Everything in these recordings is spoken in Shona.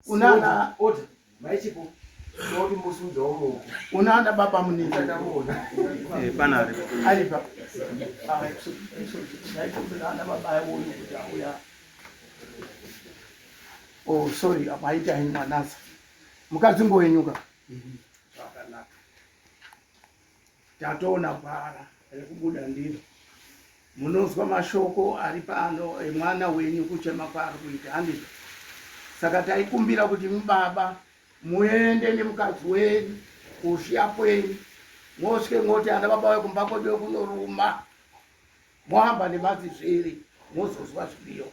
Unana order maichipo noti musunza womoko. Unana baba munini. Tatamuona. Eh, pana ari. Aripa. Ah, unana baba uyu kuti auya. Oh, sorry, apa aita henyu mwanasa. Mukadzi ngowenyuka. Zvakanaka. Tatoona gwara rekubuda ndiro. Munonzwa mashoko ari pano emwana wenyu kuchema kwaari kuita handizvo? Saka taikumbira kuti baba muende nemukadzi wenyu kushiya kwenyu mosvike moti ana baba wekumba kwedu kunoruma mohamba nemadzizviri mozozwa zviriyo.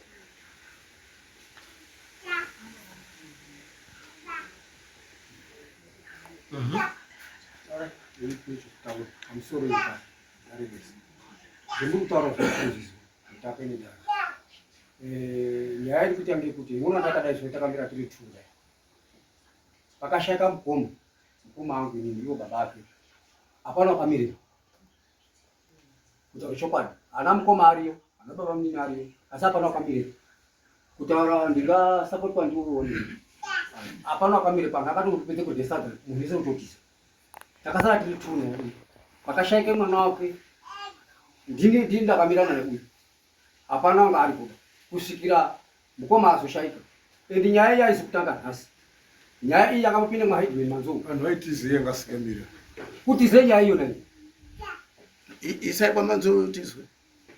Pamusoro dare rese zvemuri kutaura zvese mutape nedare eh, nyaya iri kuita ngekuti unoona ndakadai zvino takamira tiri two dai pakashaika mukoma mukoma angu inini ivo baba ake hapana wakamirira kutaura chokwadi ana mukoma ariyo ana baba munini ariyo asi hapana wakamirira kutaura ndingasapotwa ndiwo hapana wakamire pano akatopedza kudya sadza munhu wese kutotisa Takasara tiri two naye uyu. Pakashaike mwana wake ndini ndini ndakamira naye uyu. Hapana wanga ari kuda kusvikira mukoma azoshaika. And nyaya iyi haizi kutanga nhasi. Nyaya iyi yakambopinda mwaHeadman Manzou. Vanhu vaitizei yanga asikamira. Kutize nyaya iyo nayo. Isai kwaManzou tizwe.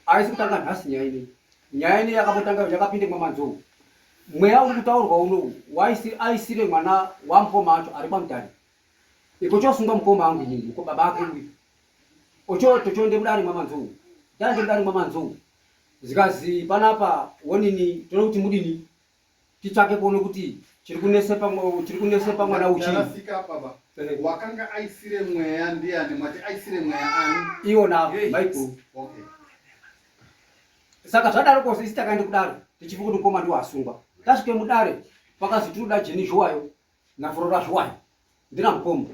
Haisi kutanga nhasi nyaya ineyi. Nyaya ineyi yakambotanga yakapinda mwaManzou. Mweya uri kutaurwa unowu waisi aisire mwana wamukoma acho ari kwaMutare. Iko chosungwa mukoma angu inini muko baba ake uyu. Ocho tochonde mudare mwamanzou. Tande mudare mwamanzou. Zikazi panapa wonini tone kuti mudini titsvake kuone kuti chiri kunese pa chiri kunese pa mwana uchi. Ndarasika baba. Eh. Wakanga aisire mweya ndiani? Mwati aisire mweya ani? Iwona maikuru. Okay. Saka zvadaro kose isi takaenda kudare tichifunga kuti mukoma ndiwo asungwa. Tasvike mudare pakazi tinoda Jeni Zhuwayo naFurora Zhuwayo. Ndina mukoma.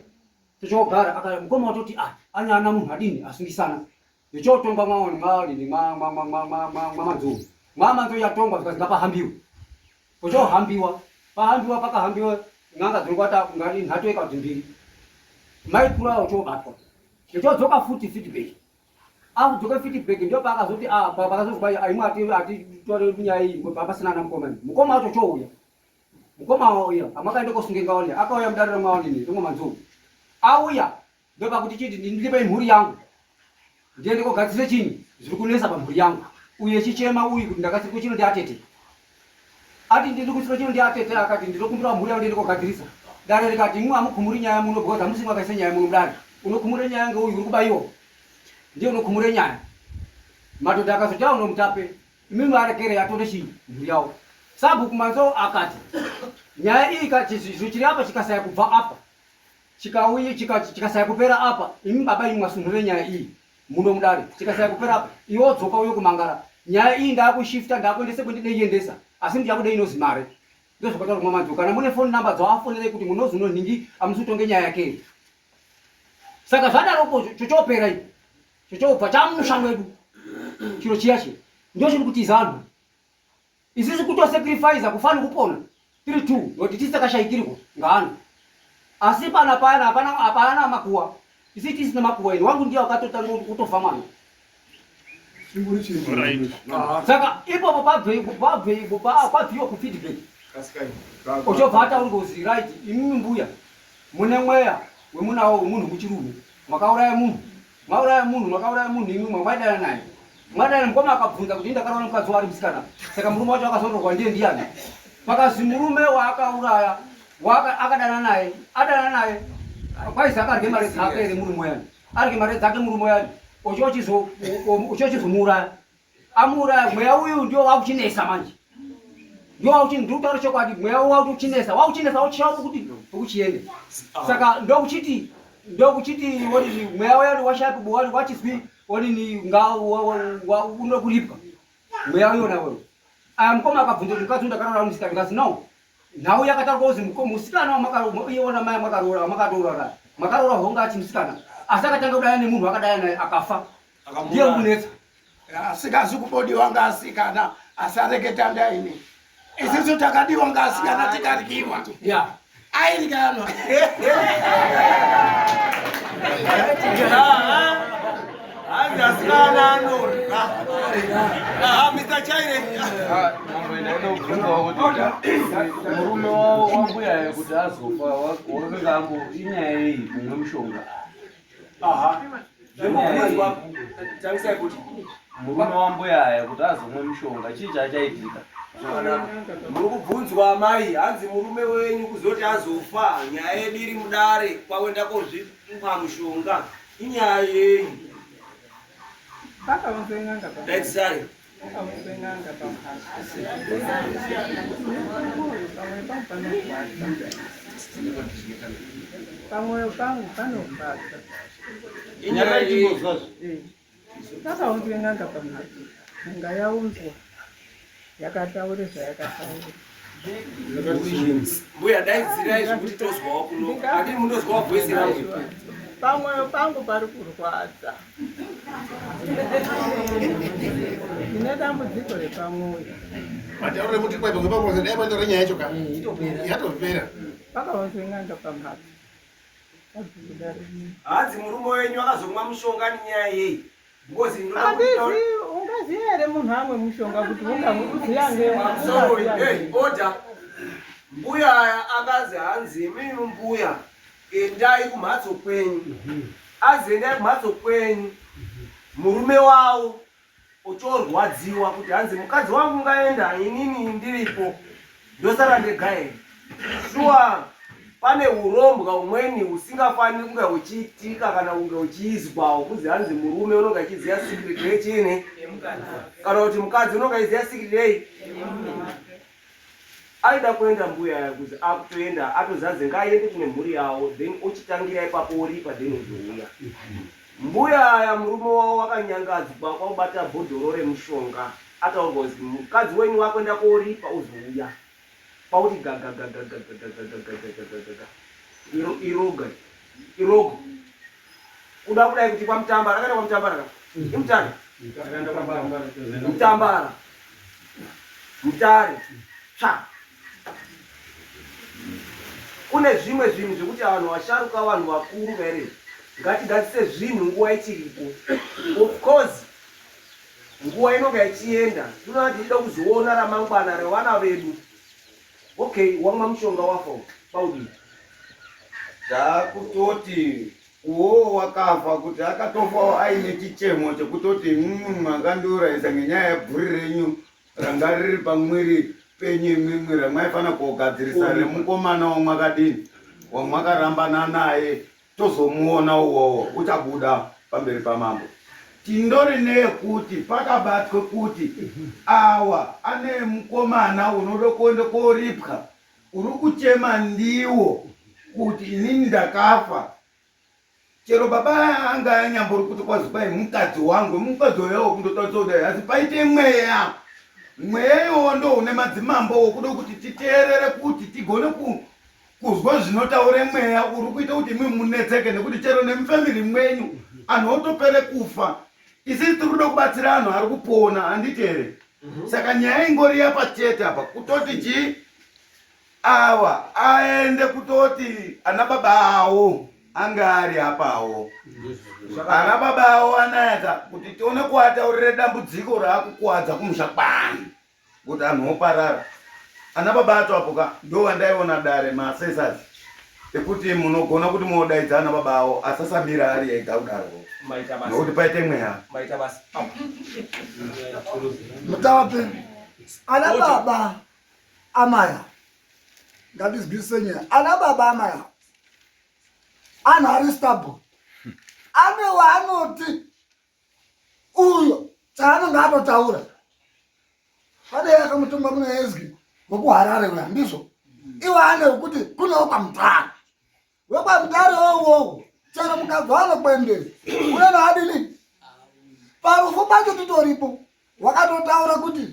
Tichogara aka mukoma watoti ah anya ana munhu adini asungisana. Ndichotongwa mwaoni mwaonini mwa mwa mwa mwa mwa mwa mwa manzou. Mwa manzou yatongwa zvikanzi ngapahambiwe. Pochohambiwa pahambiwa pakahambiwa n'anga dzinokwata ngani nhato ikati mbiri. Mai kura ochobatwa. Ndichodzoka futi feedback. Akudzoka feedback ndio paakazoti ah pakazozwa aimwe ati ati tore nyaya iyi pasina ana mukoma. Mukoma wacho chouya. Mukoma uya amakaenda kosunge ngaone akauya mudare remwaonini rimwe manzou. Auya ndopakuti chiti ndindipe mhuri yangu. Ndiende kogadzise chinyi zviri kunetsa pamhuri yangu. Uye chichema uyu kuti ndakasirwa chino ndiatete. Ati ndiri kusirwa chino ndiatete akati ndinokumbira mhuri yangu ndiende kogadzirisa. Dare rikati imwe amukhumuri nyaya muno because hamusi mwakaisa nyaya muno mudare. Unokhumure nyaya ngeuyu uri kubaiwa. Ndiye unokhumure nyaya. Madhodha akazoti auno mutape Imimi varekere atore chii mhuri yawo. Sabhuku Manzou akati nyaya iyi chizvo chiri apa chikasaya kubva apa chikauye chikasaya kupera apa imi baba imi mwasunhure nyaya iyi muno mudare chikasaya kupera apa iwe wodzoka uye kumangara nyaya iyi ndakushifta ndakuendese kwendinoiendesa asi ndichakuda inozi mare ndozvakataura mwamanzou kana mune phone number dzawafonerei kuti munozi unonhingi amusi kutonge nyaya yake saka zvadaroko chochopera iyi Chochobva chamusha mwedu chiro chiya chiya ndio chiri kutiza anhu isisi kutosacrifice kufani kupona tiri two nokuti tisi takashaikirwa ngaanhu asi pana pana hapana hapana makuwa isi tisina makuwa ini wangu ndiye wakatotanga kutofa mwana saka ipopo pabve pabviwa kufeedback ochobva atauri kuzi right imimi mbuya mune mweya wemunawo wemunhu muchirume Makauraya munhu. Mauraya munhu, makauraya munhu imi mwaidana naye. Mwadana mukoma akabvunza kuti ndakaroora mukadzi wari musikana. Saka murume wacho akazoroorwa ndiye ndiyani? Pakazi murume waakauraya waka akadana naye, adana naye. Kwaizi akarye mari dzake here murume uyani? Arye mari dzake murume uyani. Ochochizo ochochizomuuraya. Amuuraya mweya uyu ndio wakuchinesa manje. Ndio wakuchi ndio kutaura chokwadi mweya uyu wakuchinesa wakuchinesa wakuchaya kuti ukuchiende. Saka ndokuchiti ndokuchiti wodini mweya uya washaya kubuwa wachizwi wodini nga unokuripwa mweya uyo nawo. Aya mukoma akabvunza kuti mukadzi ndakaroora musikana ndikati no. Nhau yakataurwa kuzi musikana wamakaroora iye wana mai makaroora makatoora makaroora honga achi musikana asi akatanga kudaya nemunhu akadaya naye akafa ndiye ukunetsa asikazi kubodiwa ngaasikana asareketa ndaini. Isusu takadiwa ngasikana tikaryiwa. Yeah. Airyanwa. Hanzi asikana anorya. Aha, Mr. Chaire. Mambo ndaida kubvunzawo kuti murume wavo wambuya kuti azofa wakanga ambo inyaya yei kumwe mushonga. Aha. Zvekubvunzwa tangisai kuti Murume wambuya aya kuti azomwe mushonga chii chachaitika? Zvakanaka. Muri kubvunzwa amai, hanzi murume wenyu kuzoti azofa, nyaya yedu iri mudare, kwakuenda kozvipa mushonga. Inyaya yeyi? Pakaunzwe n'anga pa. Daidzai. Pakaunzwe n'anga pamhatso. Pamwoyo pangu panorwadza. Pamwoyo pangu panorwadza. Inyaya yeyi? Eh. Pakaunzwe n'anga pamhatso. N'anga yaunzwa yakataura zvayakataura. Mbuya daidzirai zvekuti tozwawo kuno. Handini munozwawo voice rangu. Pamwoyo pangu pari kurwadza. Ndine dambudziko repamwoyo. Mataurire muti kwai pamwe pamwe dai maitaura nyaya yacho ka. Yatopera. Pakaunzwe n'anga pamhatso. Hanzi murume wenyu akazomwa mushonga nenyaya yei? Because ndinoda Handizi ungaziva here munhu amwe mushonga kuti ungamuziva Sorry, hey, order. Mbuya aya akazi hanzi imimi mbuya endai kumhatso kwenyu. Azi endai kumhatso kwenyu. Murume wavo ochorwadziwa kuti hanzi mukadzi wangu ngaenda inini ndiripo ndosara ndega here shuwa pane urombwa umweni husingafaniri kunge huchiitika kana kunge huchiizwa hukuzi hanzi murume unonge achiziva secret yechini kana kuti mukadzi unonge achiziva secret yei Aida kuenda mbuya aya kuzi akutoenda atozanzi ngaaende kune mhuri yawo then ochitangira ipapo oripa then ozouya. Mbuya aya murume wavo wakanyangadzwa kwakubata bhodhoro remushonga ataurwa kuzi mukadzi wenyu wakuenda koripa ozouya kwakuti gagagagagagagagagagagagaga iro iroga irogo kuda kudai kuti kwamutambara akaenda kwamutambara ka imutare mutambara mutare tsva kune zvimwe zvinhu zvekuti vanhu vasharuka vanhu vakuru kaere ngatigadzise zvinhu nguva ichiripo of course nguva inonga ichienda tinoona tichida kuzoona ramangwana revana vedu okay wamwa mushonga wafa paudii Takutoti uwowo wakafa kuti akatofawo aine chichemo chekutoti imwimwi makandiurayisa ngenyaya yebvuri renyu ranga riri pamwiri penyu imwimwi ramwaifana kogadzirisa remukomana wamwakadini wamwakarambana naye tozomuona uwowo uchabuda pamberi pamambo tindori neyekuti pakabatwe kuti awa ane mukomana unoda kuenda koripwa uri kuchema ndiwo kuti inini ndakafa chero baba anga anyambori kuti kwazi kwai mukadzi wangu mukadzi uyawo kundotaurisa kudai asi paite mweya mweya iwowo ndo une madzimambo wokuda kuti titeerere kuti tigone ku kuzwa zvinotaure mweya uri kuita kuti imwi munetseke nekuti chero nemufamily mwenyu anhu otopere kufa isisi tiri kuda kubatsira anhu ari kupona handiti here mhm. saka nyaya ingori yapa chete apa kutoti chii awa aende kutoti ana baba awo anga ari apawo ana baba awo anayaka kuti tione kuataurire dambudziko raakukuwadza kumusha kwani kuti anhu oparara ana baba acho apo ka ndo vandaiona dare maassessors ekuti munogona kuti modaidza ana baba awo asasamira ari ega kudaro nokuti paite mweya mutape ana baba amaya ngatizwisise nyaya ana baba amaya anhu ari stable ane waanoti uyo chaanonge atotaura pane yakamutumba mune ezwi wekuharare uya ndizvo iwo ane wekuti kune wekwamutare wekwamutare uwowo chero mukabva anokwendei unenge adini parufu pacho titoripo wakatotaura kuti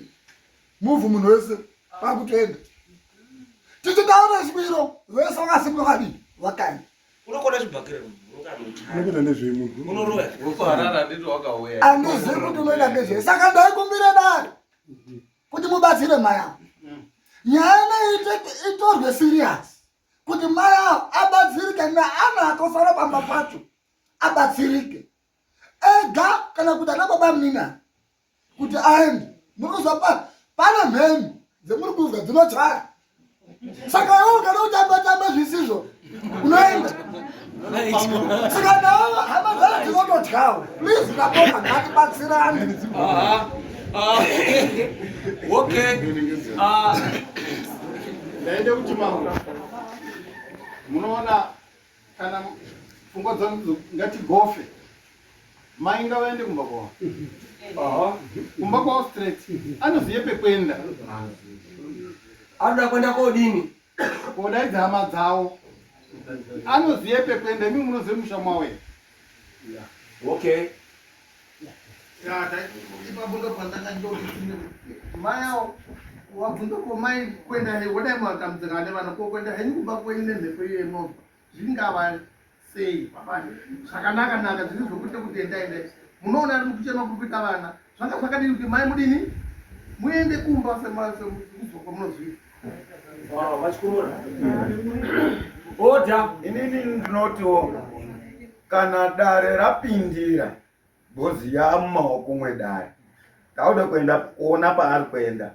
muvhu munhu wese kwakutoenda tichitaura shwiro vese vakasimuka vadii vakaenda unokona zvibhakera unokuita nezvei munhu unoroya andizivi kuti unoita nezvei saka ndaikumbira dare kuti mubatsire mai avo. Nyaya inoite itorwe serious kuti mai avo abatsirike neana akosara pamba pacho abatsirike ega kana kuti ana baba munina kuti aende. Muri kuzwa pa pane mheni dzemuri kuzwa dzinochaya saka iwe ukada kutamba tamba zvisizvo unoenda saka navo hama dzacho dzinototyawo. Please ndapota ngatibatsirane. Okay. Ndaende kuti mambo munoona kana pfungwa dzangu ngatigofe mai ngavaende kumba kwavo kumba kwavo straight anoziye pekuenda anoda kuenda kodini kodaidza hama dzavo anoziye pekuenda imi munozive musha mwawo here okay ipapo ndopandakandoti mai awo wabvunza ko mai kuenda wodai matambudzika nevana ko kuenda henyu kumba kwenyu nemhepo iyo yemovha zvingava sei baba zvakanaka naka zviri zvokuti kuti endai endai munoona ari mukuchema kuri kuita vana zvanga zvakadini kuti mai mudini muende kumba sekuzwa kwamunozviita vachikumura oda inini ndinotiwo kana dare rapindira bhozi yamumaoko mwedare tauda kuenda kuona paari kuenda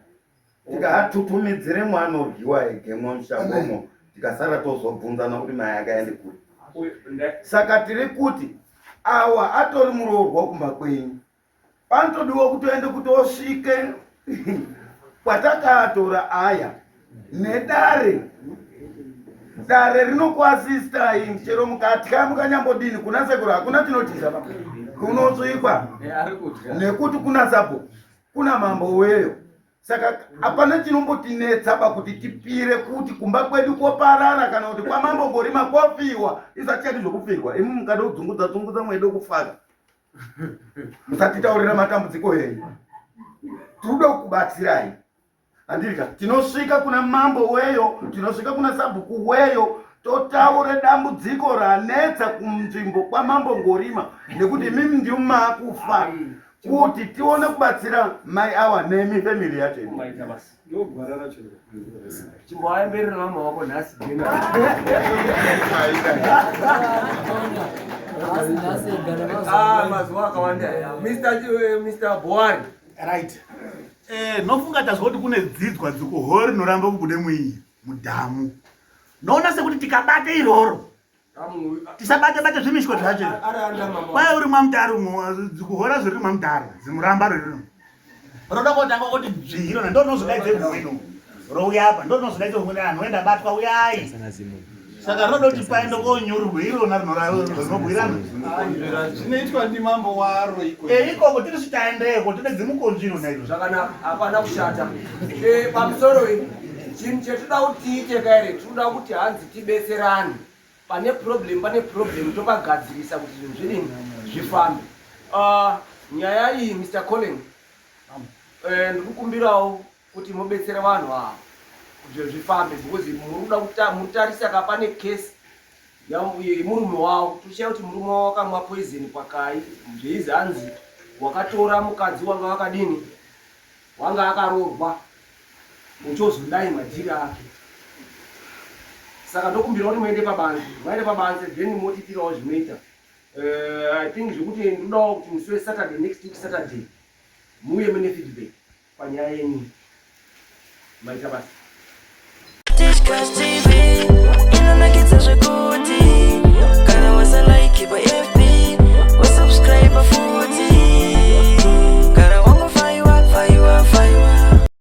tikatutumidzire mwanoryiwa egemwa mushangomo tikasara tozobvunzana kuti mai akaende kuri saka tiri kuti awa atori muroorwa kumba kwenyu panotodiwa kuti uende kuti osvike kwatakatora aya nedare dare rinokuasistai chero mukatya mukanyambodini kuna sekuru hakuna chinotiza pa kunotsvikwa nekuti kuna sabhuku kuna mambo weyo saka hapana chinombotinetsa pakuti tipire kuti kumba kwedu kwoparara kana kuti kwamambo ngorima kwofiwa isati chati zvokufirwa imi mukada kudzungudza dzungudza mwedo kufaka musatitaurira matambudziko enyu tiri kuda kukubatsirai handirika tinosvika kuna mambo weyo tinosvika kuna sabhuku weyo totaure dambudziko ranetsa kunzvimbo kwamambo ngorima nekuti imimi ndimi maakufa kuti tione kubatsira mai awa nemi family yacho chimboaemberera mama wako nhasi ah, mazuva akawanda Mr. Boari right eh, nofunga tazwa kuti kune dzidzwa dzikuhori rinoramba kubude muiyi mudhamu noona sekuti tikabate iroro tisabate bate zvimishwa zvacho kwai uri mwamutari dzikuhora zviri mwamutari zimuramba riri roda kotanga kuti dzvi irona ndo rinozodaidze humweno rouya apa ndo rinozodaidze humweno anhu wenda batwa uyai saka rinoda kuti paende konyurwe irona rinobwirana zvinoitwa ndimambo waro iko eh, ikoko tiri svitaendeko tine dzimukonzvi irona iro zvakanaka hapana kushata eh, pamusoro chinhu chetinoda kuti tiite kaere tinoda kuti hanzi tibetserane pane problem pane problem topagadzirisa kuti zvinhu zvidini zvifambe ah, nyaya iyi Mr Colin eh, ndikukumbirawo kuti mubetsere vanhu ava kuti zvinhu zvifambe because murikuda kuta muritarisa ka pane case yemurume wavo toshaya kuti murume wavo wakamwa poison pakai zveizi hanzi wakatora mukadzi wanga wakadini wanga akaroorwa uchozodai madhiri ake saka ndokumbira kuti muende pabanze maende pabanze then motiitirawo zvinoita uh, i think zvekuti ndodawo kuti musi wesaturday next week saturday muuye mune feedback panyaya yenyu maita basa.